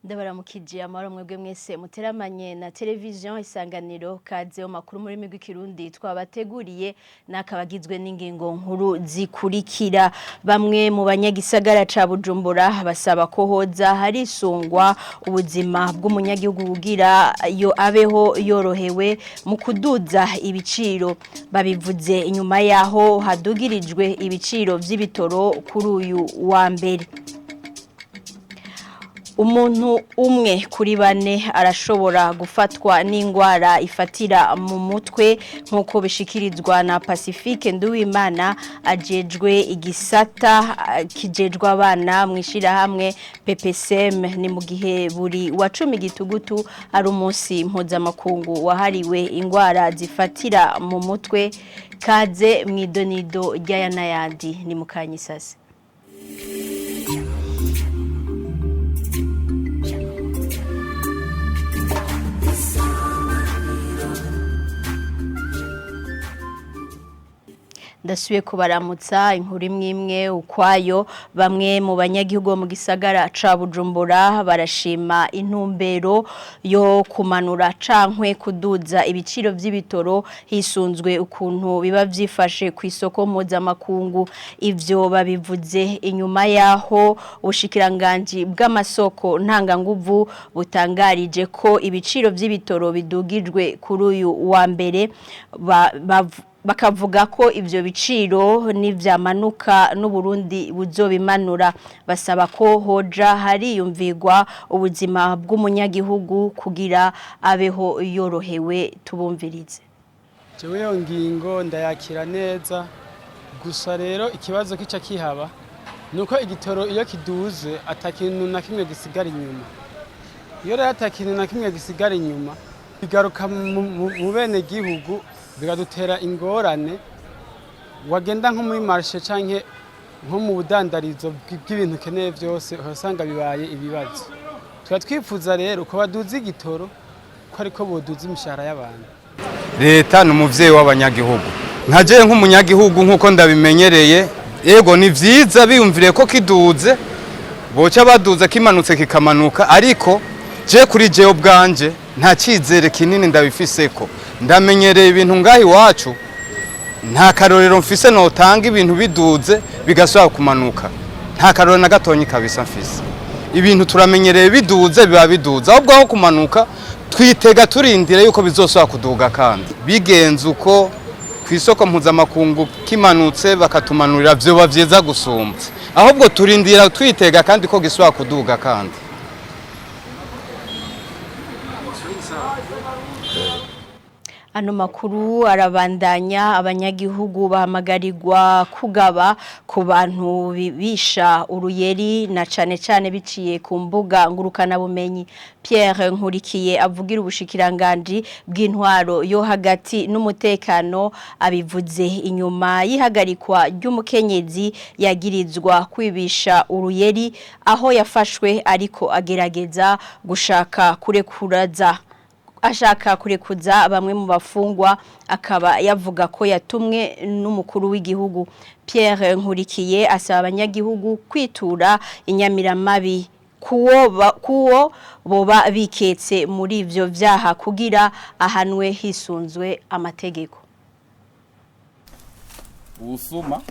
Ndabaramukije amahoro mwebwe mwese muteramanye na televiziyo Isanganiro. Kaze mu makuru muri rw'ikirundi twabateguriye, nakabagizwe n'ingingo nkuru zikurikira. Bamwe mu banyagisagara ca Bujumbura basaba ko hoza harisungwa ubuzima bw'umunyagihugu kugira yo abeho yorohewe mu kuduza ibiciro. Babivuze inyuma yaho hadugirijwe ibiciro vy'ibitoro kuri uyu wa mbere. Umuntu umwe kuri bane arashobora gufatwa n'ingwara ifatira mu mutwe, nk'uko bishikirizwa na Pacifique Nduwimana ajejwe igisata kijejwe abana mu ishirahamwe PPSM. Ni mu gihe buri wa 10 gitugutu ari umunsi mpuzamakungu wahariwe ingwara zifatira mu mutwe. Kaze mwidonido ry'aya n'ayandi ni mukanyisase. Ndasubiye kubaramutsa, inkuru imwe imwe ukwayo. Bamwe mu banyagihugu mu gisagara ca Bujumbura barashima intumbero yo kumanura cankwe kuduza ibiciro vy'ibitoro hisunzwe ukuntu biba vyifashe ku isoko mpuzamakungu. Ivyo babivuze inyuma yaho ubushikiranganji bw'amasoko ntanganguvu butangarije ko ibiciro vy'ibitoro bidugijwe kuri uyu wa mbere, bakavuga ko ivyo biciro nivyamanuka n'Uburundi buzobimanura. Basaba ko hoja hariyumvirwa ubuzima bw'umunyagihugu kugira abeho yorohewe. Tubumvirize. Jewe iyo ngingo ndayakira neza, gusa rero ikibazo kica kihaba nuko igitoro iyo kiduze atakintu na kimwe gisigara inyuma. Iyo rero atakintu na kimwe gisigara inyuma, bigaruka mu bene gihugu, biradutera ingorane. Wagenda nko muri marché canke nko mu budandarizo bw'ibintu ukeneye byose, uhasanga bibaye ibibazo. Tuba twifuza rero ko baduza igitoro ko ariko boduza imishahara y'abantu. Leta ni umuvyeyi w'abanyagihugu. Nka jewe nk'umunyagihugu, nk'uko ndabimenyereye, yego ni vyiza biyumviriye ko kiduze boca baduza, kimanutse kikamanuka, ariko je kuri jewe ubwanje nta cizere kinini ndabifiseko. Ndamenyereye ibintu ngaho iwacu, nta karorero mfise notanga ibintu biduze bigasubira kumanuka. Nta karorero na gatonyi kabisa mfise. Ibintu turamenyereye biduze biba biduze, ahubwo aho kumanuka twitega turindire yuko bizosubira kuduga. Kandi bigenze uko ku isoko mpuzamakungu kimanutse bakatumanurira, vyoba vyiza gusumba. Ahubwo turindira twitega kandi ko gisubira kuduga kandi. Ano makuru arabandanya. Abanyagihugu bahamagarirwa kugaba ku bantu bibisha uruyeri, na cane cane biciye ku mbuga ngurukana bumenyi. Pierre Nkurikiye avugira ubushikiranganji bw'intwaro yo hagati n'umutekano abivuze inyuma y'ihagarikwa ry'umukenyezi yagirizwa kwibisha uruyeri, aho yafashwe ariko agerageza gushaka kurekuraza ashaka kurekuza bamwe mu bafungwa, akaba yavuga ko yatumwe n'umukuru w'igihugu. Pierre Nkurikiye asaba abanyagihugu kwitura inyamiramabi kuwo boba biketse muri ivyo vyaha kugira ahanwe hisunzwe amategeko. Ubusuma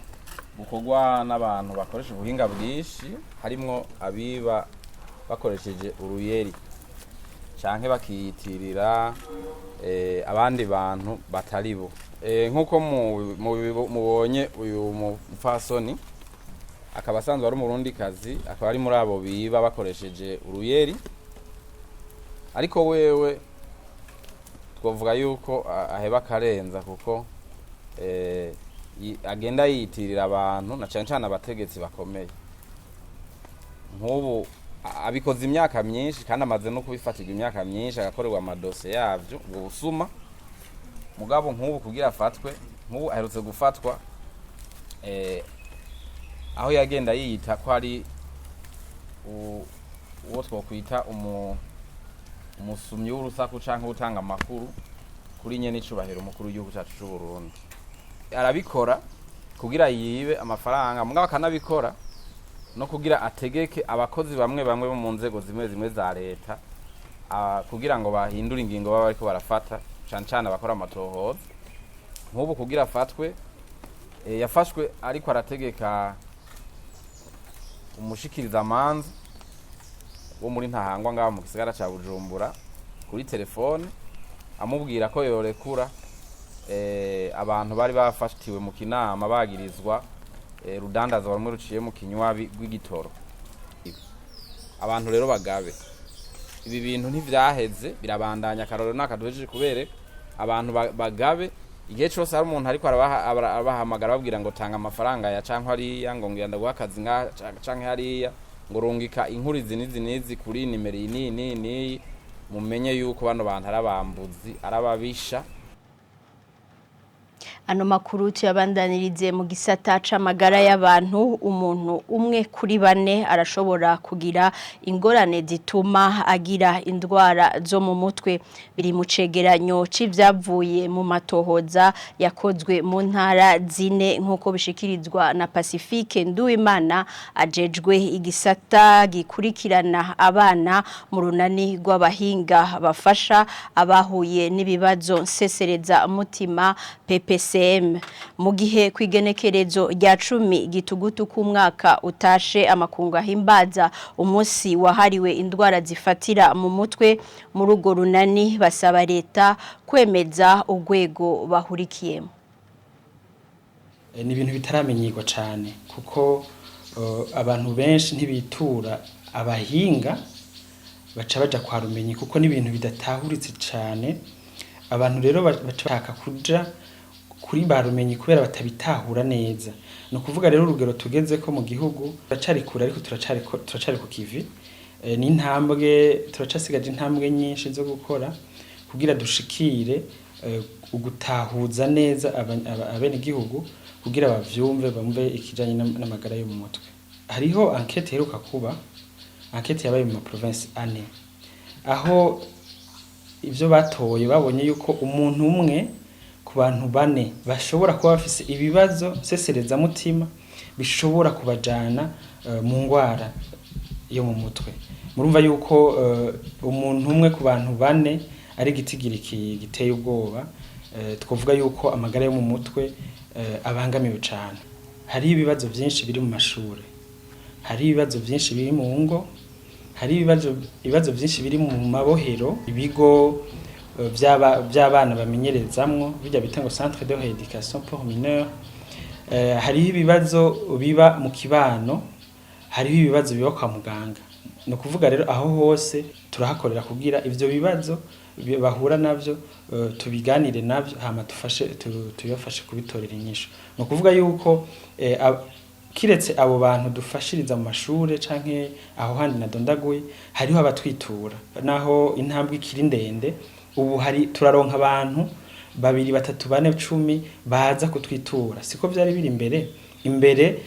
bukorwa n'abantu bakoresha ubuhinga bwinshi, harimwo abiba bakoresheje uruyeri canke bakiyitirira abandi bantu batari bo. Nk'uko mubonye uyu mupfasoni akaba asanzwe ari umurundikazi, akaba ari muri abo biba bakoresheje uruyeri, ariko wewe twavuga yuko aheba akarenza, kuko agenda yiyitirira abantu na cane cane abategetsi bakomeye. Nk'ubu abikoze imyaka myinshi kandi amaze no kubifatirwa imyaka myinshi, agakorerwa amadosiye yavyo ubwo busuma. Mugabo nk'ubu kugira afatwe, nk'ubu aherutse gufatwa aho yagenda yiyita ko ari uwo twokwita umusumyi w'urusaku canke utanga amakuru kuri nyene icubahiro umukuru w'igihugu cacu c'u Burundi. Arabikora kugira yibe amafaranga, mugabo akanabikora No kugira ategeke abakozi bamwe bamwe bo mu nzego zimwe zimwe za leta kugira ngo bahindure ingingo baba bariko barafata, cane cane abakora amatohoza. Nk'ubu kugira afatwe, yafashwe ariko arategeka umushikirizamanza wo muri Ntahangwa ngaha mu gisagara ca Bujumbura kuri telefone, amubwira ko yorekura abantu bari bafatiwe mu Kinama bagirizwa rudandaza bamwe ruciye mu kinywabi rw'igitoro. Abantu rero bagabe, ibi bintu ntivyaheze, birabandanya. Akarorero nakaduhejeje kubereka. Abantu bagabe, igihe cose hari umuntu ariko arabahamagara babwira ngo tanga amafaranga ya canke hariya, ngo ngira ndaguha akazi ngaha canke hariya, ngo rungika inkuru izi n'izi n'izi kuri nimero iyi n'iyi n'iyi n'iyi, mumenye yuko bano bantu ari abambuzi, ari ababisha. Ano makuru tuyabandanirize mu gisata c'amagara y'abantu. Umuntu umwe kuri bane arashobora kugira ingorane zituma agira indwara zo mu mutwe. Biri mu cegeranyo c'ivyavuye mu matohoza yakozwe mu ntara zine, nk'uko bishikirizwa na Pacifique Nduwimana, ajejwe igisata gikurikirana abana mu runani rw'abahinga bafasha abahuye n'ibibazo nsesereza mutima, PPCM. Mu gihe kwigenekerezo rya 10 Gitugutu k'umwaka utashe amakungu ahimbaza umunsi wahariwe indwara zifatira mu mutwe, muri urwo runani basaba leta kwemeza urwego bahurikiyemo. Ni ibintu bitaramenyerwa cyane, kuko abantu benshi ntibitura abahinga, baca baja kwa rumenyi, kuko ni ibintu bidatahuritse cyane. Abantu rero baca bashaka kuja kuri ba rumenyi kubera batabitahura neza. Ni ukuvuga rero urugero tugeze ko mu gihugu turacari kure, ariko turacari ku kivi. Ni intambwe, turacasigaje intambwe nyinshi zo gukora kugira dushikire ugutahuza neza abenegihugu, kugira bavyumve, bumve ikijanye n'amagara yo mu mutwe. Hariho enquête iheruka kuba, enquête yabaye mu ma province ane, aho ivyo batoye babonye yuko umuntu umwe ku bantu bane bashobora kuba bafise ibibazo nseserezamutima bishobora kubajana mu ngwara yo mu mutwe. Murumva yuko umuntu umwe ku bantu bane ari igitigiri giteye ubwoba. Twovuga yuko amagara yo mu mutwe abangamiwe cane. Hari ibibazo vyinshi biri mu mashure, hari ibibazo vyinshi biri mu ngo, hari ibibazo vyinshi biri mu mabohero, ibigo vy'abana bamenyerezamwo, bijya bita ngo centre de rééducation pour mineurs. Hariho ibibazo biba mu kibano, hariho ibibazo biba kwa muganga. Ni ukuvuga rero aho hose turahakorera kugira ivyo bibazo bahura navyo tubiganire navyo, hama tufashe tubafashe kubitorera inyishu. Ni ukuvuga yuko kiretse abo bantu dufashiriza mu mashure canke aho handi nadondaguye, hariho abatwitura. Naho intambwe ikiri ndende, ubu hari turaronka abantu babiri, batatu, bane, 10 baza kutwitura. Siko vyari biri imbere. Imbere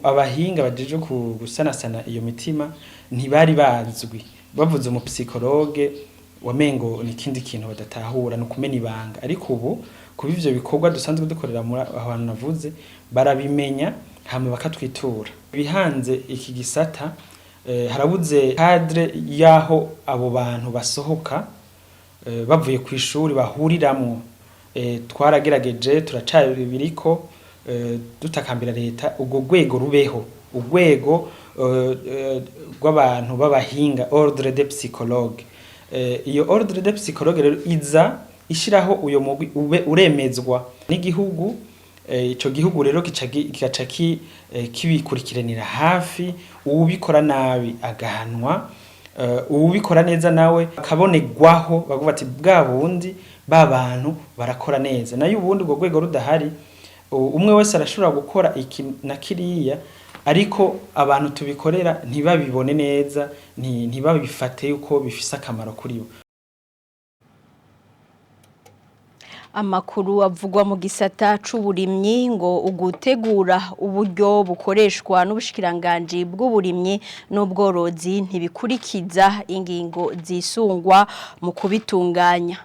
abahinga bajeje gusanasana iyo mitima ntibari bazwi. Bavuze umu psychologue wamengo ni ikindi kintu badatahura, ni ukumena ibanga. Ariko ubu kuba ivyo bikorwa dusanzwe dukorera muri aho hantu navuze, barabimenya hama bakatwitura. Bihanze iki gisata, harabuze cadre y'aho abo bantu basohoka bavuye ku ishuri bahuriramwo. Twaragerageje, turacabiriko, dutakambira leta ubwo rwego rubeho, urwego rw'abantu b'abahinga, ordre de psychologue. Iyo ordre de psychologue rero iza ishiraho uyo mugwi ube uremezwa n'igihugu. Ico gihugu rero kigaca kibikurikiranira hafi, uwubikora nabi agahanwa, uwubikora neza nawe akabonegwaho, bavuga ati bwa bundi ba bantu barakora neza. Nayo ubundi ubwo rwego rudahari, umwe wese arashobora gukora iki na kiriya, ariko abantu tubikorera ntibabibone neza, ntibabifate yuko bifise akamaro kuri bo. Amakuru avugwa mu gisata c'uburimyi, ngo ugutegura uburyo bukoreshwa n'ubushikiranganji bw'uburimyi n'ubworozi ntibikurikiza ingingo zisungwa mu kubitunganya.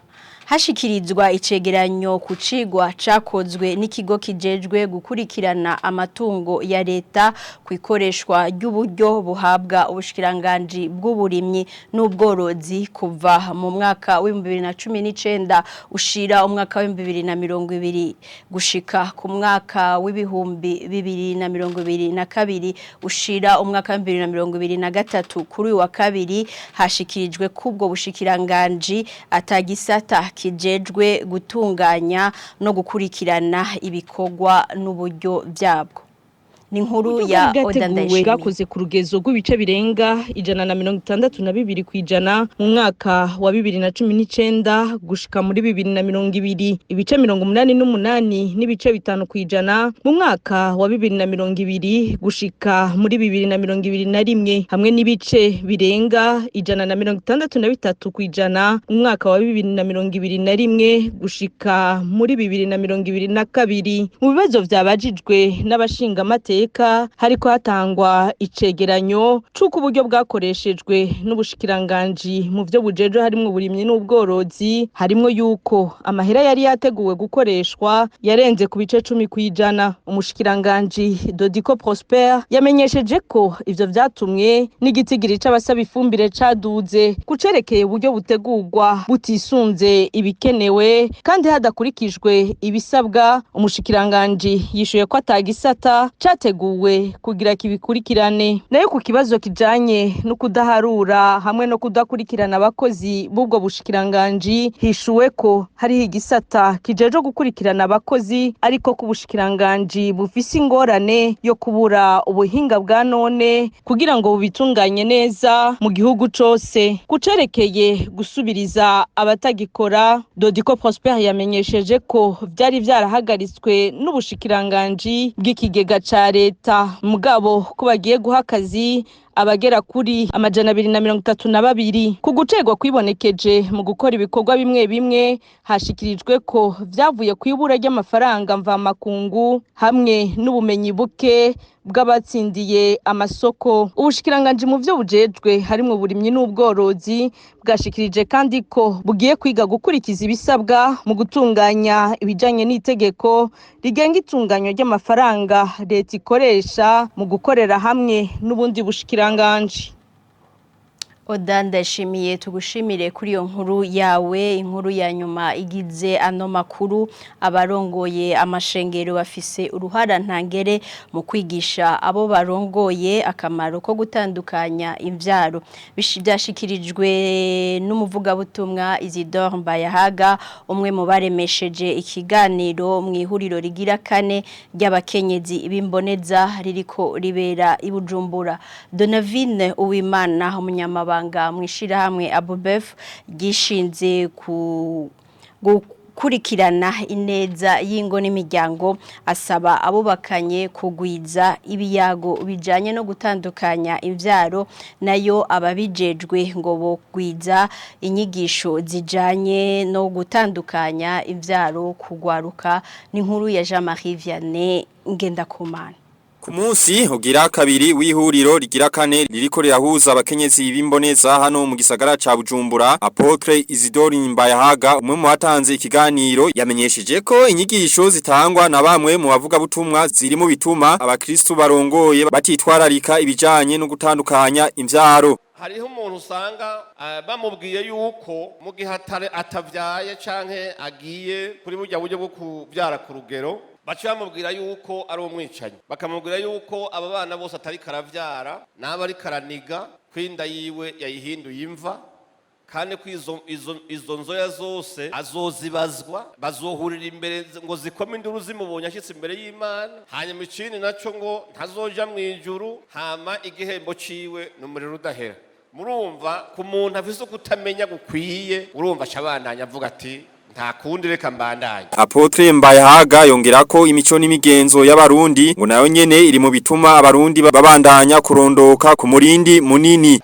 Hashikirizwa icegeranyo ku cigwa cakozwe n'ikigo kijejwe gukurikirana amatungo ya leta ku ikoreshwa ry'uburyo buhabwa ubushikiranganji bw'uburimyi n'ubworozi kuva mu mwaka w'2019 ushira umwaka w'2020 gushika ku mwaka w'2022 ushira umwaka w'2023. Kuri uyu wa kabiri hashikirijwe kubwo bushikiranganji atagisata kijejwe gutunganya no gukurikirana ibikorwa n'uburyo byabwo. Ni inkuru ya Uburyo bwari Oda bwateguwe Ndayishimiye. Bwakoze ku rugezo rw'ibice birenga 162% mu mwaka wa 2019 gushika muri 2020, ibice 88.5% mu mwaka wa 2020 gushika muri 2021, hamwe n'ibice birenga 163% mu mwaka wa 2021 gushika muri 2022. Mu bibazo vyabajijwe n'abashingamateka, hariko hatangwa icegeranyo c'uko uburyo bwakoreshejwe n'ubushikiranganji mu vyo bujejwe harimwo uburimyi n'ubworozi, harimwo yuko amahera yari yateguwe gukoreshwa yarenze ku bice 10%. Umushikiranganji Dodico Prosper yamenyesheje ko ivyo vyatumwe n'igitigiri c'abasaba ifumbire caduze, kucerekeye uburyo butegurwa butisunze ibikenewe kandi hadakurikijwe ibisabwa. Umushikiranganji yishuye ko atagisata categuwe kugira kibikurikirane. Nayo ku kibazo kijanye no kudaharura hamwe no kudakurikirana abakozi b'ubwo bushikiranganji, hishuwe ko hariho igisata kijejwe gukurikirana abakozi, ariko ko ubushikiranganji bufise ingorane yo kubura ubuhinga bwa none kugira ngo bubitunganye neza mu gihugu cose. Kucerekeye gusubiriza abatagikora, Dodico Prosper yamenyesheje ko vyari vyarahagaritswe n'ubushikiranganji bw'ikigega ca leta, mugabo ko bagiye guha akazi abagera kuri 232. Ku gucerwa kwibonekeje mu gukora ibikorwa bimwe bimwe, hashikirijwe ko vyavuye ku ibura ry'amafaranga mvamakungu hamwe n'ubumenyi buke bw'abatsindiye amasoko. Ubushikiranganji mu vyo bujejwe harimwo uburimyi n'ubworozi bwashikirije kandi ko bugiye kwiga gukurikiza ibisabwa mu gutunganya ibijanye n'itegeko rigenga itunganywa ry'amafaranga leta ikoresha mu gukorera hamwe n'ubundi bushikiranganji. Oda Ndashimiye, tugushimire kuri iyo nkuru yawe. Inkuru ya nyuma igize ano makuru: abarongoye amashengero bafise uruhara ntangere mu kwigisha abo barongoye akamaro ko gutandukanya imvyaro. Byashikirijwe n'umuvugabutumwa Isidore Mbayahaga, umwe mu baremesheje ikiganiro mu ihuriro rigira kane ry'abakenyezi b'imboneza ririko ribera i Bujumbura. Donavine Uwimana, umunyamabanga mwishirahamwe Abubef gishinze ku gukurikirana ineza y'ingo n'imiryango, asaba abubakanye kugwiza ibiyago bijanye no gutandukanya imvyaro, nayo ababijejwe ngo bogwiza inyigisho zijanye no gutandukanya imvyaro kugwaruka. N'inkuru ya Jean-Marie Vianney Ngendakumana. Ku munsi ugira kabiri w'ihuriro rigira kane ririko rirahuza abakenyezi b'imboneza hano mu gisagara ca Bujumbura, Apotre Isidore Mbayahaga, umwe mu batanze ikiganiro, yamenyesheje ko inyigisho zitangwa na bamwe mu bavuga butumwa ziri mu bituma abakristu barongoye batitwararika ibijanye no gutandukanya imvyaro. Hariho umuntu usanga bamubwiye yuko mu gihe atavyaye canke agiye kuri burya buryo bwo kuvyara ku rugero, baca bamubwira yuko ari umwicanyi, bakamubwira yuko aba bana bose atari karavyara n'aba ari karaniga, ko inda yiwe yayihinduye imva, kandi ko izo nzoya zose azozibazwa, bazohurira imbere ngo zikome induru zimubonye ashyitse imbere y'Imana. Hanyuma ikindi naco, ngo ntazoja mu ijuru, hama igihembo ciwe ni umuriro udahera. Murumva, ku muntu afise ukutamenya gukwiye, urumva aca abandanya avuga ati: "Nta kundi, reka mbandanye." Apotre Mbayahaga yongera ko imico n'imigenzo y'abarundi ngo nayo nyene iri mu bituma abarundi babandanya kurondoka ku murindi munini.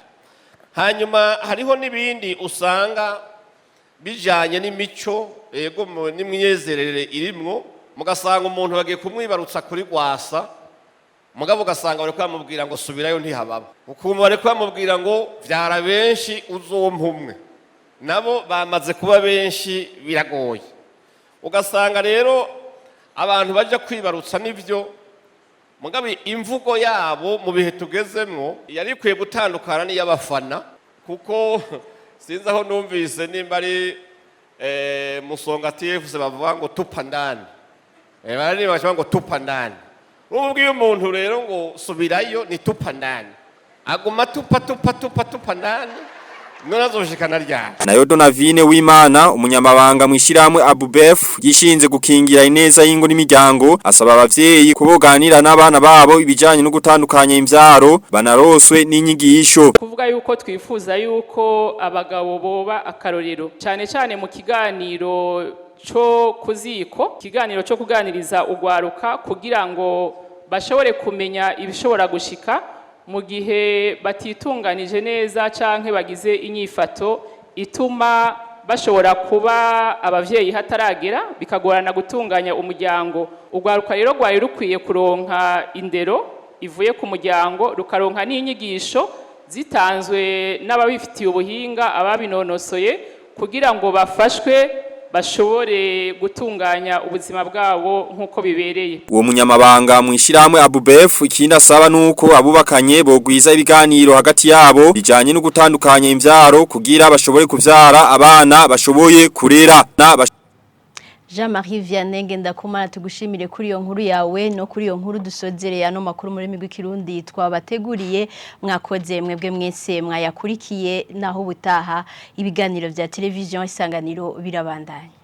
Hanyuma hariho n'ibindi usanga bijanye n'imico, yego, n'imyizerere irimwo, mugasanga umuntu bagiye kumwibarutsa kuri Rwasa, mugabo ugasanga bariko bamubwira ngo subirayo ntihababa, ukumva bariko bamubwira ngo vyara benshi uzompa umwe. Nabo bamaze kuba benshi, biragoye. Ugasanga rero abantu bajya kwibarutsa n'ibyo, mugabo imvugo yabo mu bihe tugezemwo yari ikwiye gutandukana n'iy'abafana, kuko sinzi aho numvise nimba ari Musonga TFC bavuga ngo "tupa ndani". Bararirimba bavuga ngo "tupa ndani". Ubu ubwiye umuntu rero ngo subirayo, ni tupa ndani, aguma tupa tupa tupa tupa ndani, none azoshikana ryari? Nayo Donavine Wimana, umunyamabanga mwishirahamwe Abubef yishinze gukingira ineza y'ingo n'imiryango, asaba abavyeyi kuboganira n'abana babo ibijanye no gutandukanya imvyaro, banaroswe n'inyigisho. Kuvuga yuko twifuza yuko abagabo boba akarorero, cyane cyane mu kiganiro cyo kuziko, ikiganiro cyo kuganiriza ugwaruka, kugira ngo bashobore kumenya ibishobora gushika mu gihe batitunganije neza canke bagize inyifato ituma bashobora kuba abavyeyi hataragera, bikagorana gutunganya umuryango. Ugwaruka rero rwari rukwiye kuronka indero ivuye ku muryango, rukaronka n'inyigisho zitanzwe n'ababifitiye ubuhinga, ababinonosoye, kugira ngo bafashwe bashobore gutunganya ubuzima bwabo nk'uko bibereye. Uwo munyamabanga mwishirahamwe Abubef ikindi asaba nuko abubakanye bogwiza ibiganiro hagati yabo bijanye no gutandukanya imvyaro, kugira bashobore kuvyara abana bashoboye kurera na Jean-Marie Vianney Ngendakumana, tugushimire kuri iyo nkuru yawe. No kuri iyo nkuru dusozereye ano makuru muri rurimi rw'ikirundi twabateguriye. Mwakoze mwebwe mwese mwayakurikiye. Naho ubutaha, ibiganiro vya televiziyo Isanganiro birabandanya.